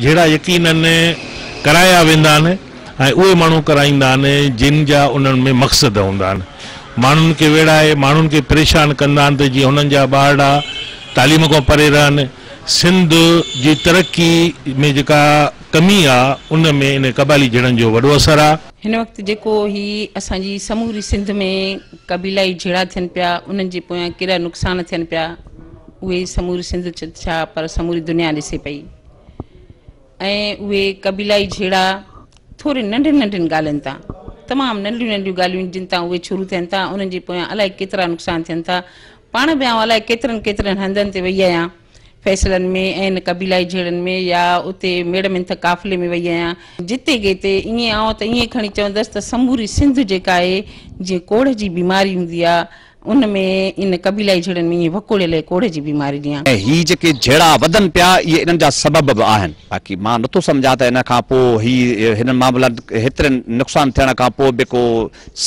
جهيڙا يقينن ڪرايا ويندا آهن ۽ اهي ماڻهو ڪرائيندا آهن جن جا انهن ۾ مقصد هوندا آهن. ماڻهن کي ويڙهائي ماڻهن کي پريشان ڪندا آهن ته جيئن هنن جا ٻارڙا تعليم کان پري رهن. سنڌ جي ترقي ۾ جيڪا ڪمي آ ان ۾ ان قبائلي جهيڙن جو وڏو اثر آ. هن وقت جيڪو هي اسان جي سموري سنڌ ۾ قبيلائي جهيڙا ٿين پيا انهن جي پويان ڪيڏا نقصان ٿين پيا اهي سموري سنڌ ڇا پر سموري دنيا ڏسي پئي ۽ اهي قبيلائي جهيڙا ٿورين ننڍين ننڍين ڳالهين تان تمام ننڍيون ننڍيون ڳالهيون جن تان اهي شروع ٿين ٿا انهن جي پويان الائي ڪيترا نقصان ٿين ٿا. پاڻ به آئون الائي ڪيترن ڪيترن هنڌن تي وئي آهيان فيصلن ۾ ۽ ان قبيلائي جهيڙن ۾ يا اتي ميڙ منٿ قافلي ۾ وئي آهيان. جتي ڪٿي ائين آئون ته ائين کڻي چوندس ته سموري سنڌ جيڪا آهي جيئن ڪوڙهه جي بيماري هوندي آهي ان ۾ ان قبيلائي جهيڙن ۾ ائين وڪوڙيل آهي ڪوڙهه جي بيماري جيان. ۽ هي جيڪي جهيڙا وڌن پيا اهي انهن جا سبب به آهن. باقي مان نٿو سمجهان ته ان کان پوء هي هنن معاملن هيترن نقصان ٿيڻ کان پوء به ڪو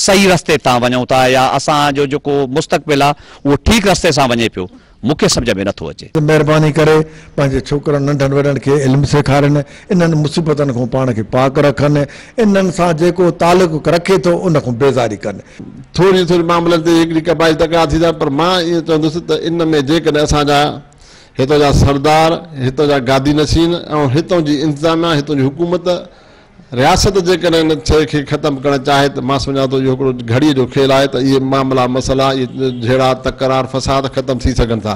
صحيح رستي تان وڃون ٿا يا اسان جو جيڪو مستقبل آهي اهو ٺيڪ رستي سان وڃي پيو. مون کي سمجهه ۾ نٿو اچي. ته مهرباني ڪري پنهنجي ڇوڪرن ننڍن وڏن کي علم سيکارين، انهن مصيبتن کان پاڻ کي پاڪ رکن، انهن سان جيڪو تعلق رکي ٿو ان کان بيزاري ڪن. ٿوري ٿوري معاملن تي هڪڙي قبائلي تڪرار ٿيندا پر مان ائين چوندس ته ان ۾ جيڪڏهن اسان جا هتان جا سردار، هتان جا گادي نشين ۽ هتان جي انتظاميا، هتان جي حڪومت، رياست جيڪڏهن ان شيء کي ختم ڪرڻ چاهي ته مان سمجهان ٿو اهو هڪڙو گهڙيء جو کيل آهي ته اهي معاملا، مسئلا، اهي جهيڙا، تڪرار، فساد ختم ٿي سگهن ٿا.